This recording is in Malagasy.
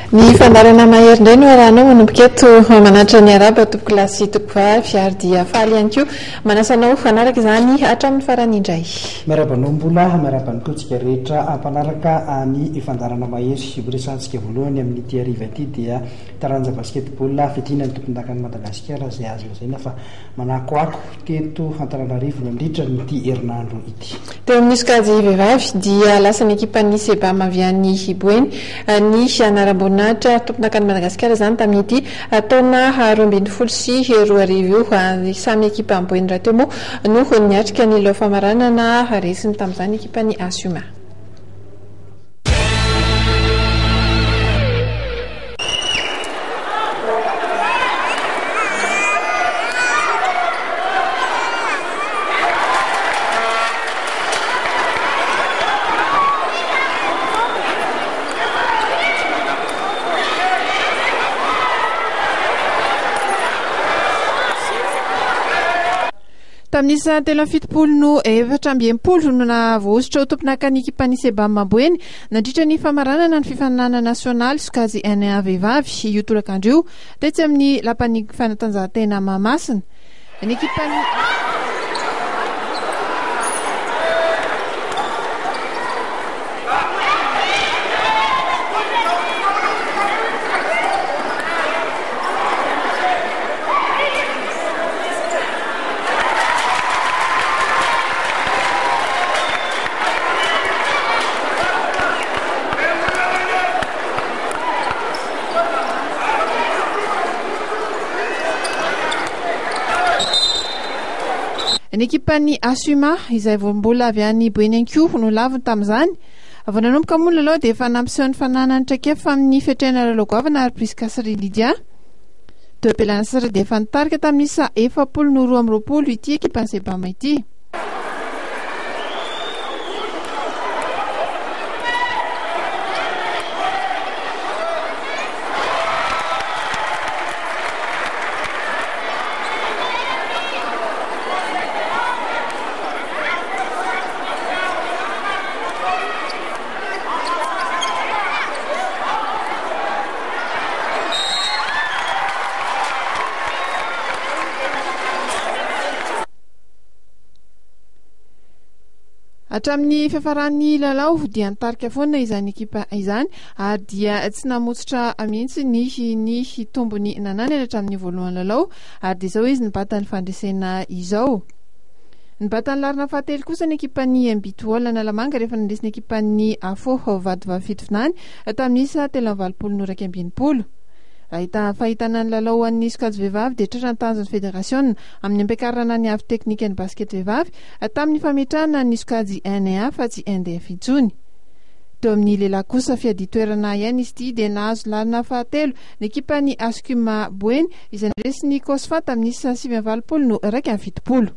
Ny fandaharana mahery indray no arahanao manomboka eto. Mananatra ny arahaba tompokolahy sy tompokovavy ary dia faly ihany koa manasa anao hanaraka izany hatramin'ny farany indray. Miarahaba anao Mbola, miarahaba ny koa antsika rehetra mpanaraka ny fandaharana mahery. Horesahantsika voalohany amin'ity hariva ity dia taranja basketball fiadiana ny tompondakan'i Madagasikara izay azo lazaina fa Manakoako teto Antananarivo nandritra ity herinandro ity. Teo amin'ny sokajy vehivavy dia lasan'ny ekipan'ny Sebam avy any Boeny ny anaram-boninahitra tompondakan'i Madagasikara izany tamin'ity taona 2012 io. Ny samy ekipan'i Boeny rahateo moa no niatrika ny lalao famaranana, resiny tamin'izany ekipan'ny Asioma. Tamin'ny isa 73 no 64 no nahavoahosotra ho tompon'akan'ny ekipan'ny Sebam Boeny nandritra ny famaranana ny fifaninanana nasionaly sokajy N1 vehivavy io tolakandro io tetsy amin'ny lapan'ny fanatanjahantena Mahamasina. Ny ekipan'ny Ny ekipan'ny Asuma izay vao mbola avy any Boeny ihany koa no laviny tamin'izany. Vao nanomboka moa ny lalao dia efa nampiseho ny fananany traikefa amin'ny fiatrehana lalao goavana ary Prisca sy ry Lydia. Teo am-pialana dia efa nitarika tamin'ny isa 40 no 22 ity ekipan'ny Sebama ity. Hatramin'ny fiafaran'ny lalao dia nitarika foana izany ekipa izany ary dia tsy namotsitra mihitsy ny ny tombony nananany hatramin'ny voalohan'ny lalao ary dia izao izy nibata ny fandresena izao. Nibata ny laharana fahatelo kosa ny ekipan'ny MB Tool Analamanga rehefa nandresy ny ekipan'ny Afo Vatovavy Fitovinany tamin'ny isa 83 no 61. Raha hita fahitana ny lalao ho an'ny sokajy vehivavy dia tratra ny tanjon'ny federasiona amin'ny ampiakarana ny avo teknikan'ny basket vehivavy tamin'ny fametrahana ny sokajy NA fa tsy NDF intsony. Teo amin'ny lehilahy kosa fiadian-toerana ihany izy ity dia nahazo lalana fahatelo ny ekipan'ny Ascuma Boeny izay nandresy ny Cosfa tamin'ny isa 89 no 71.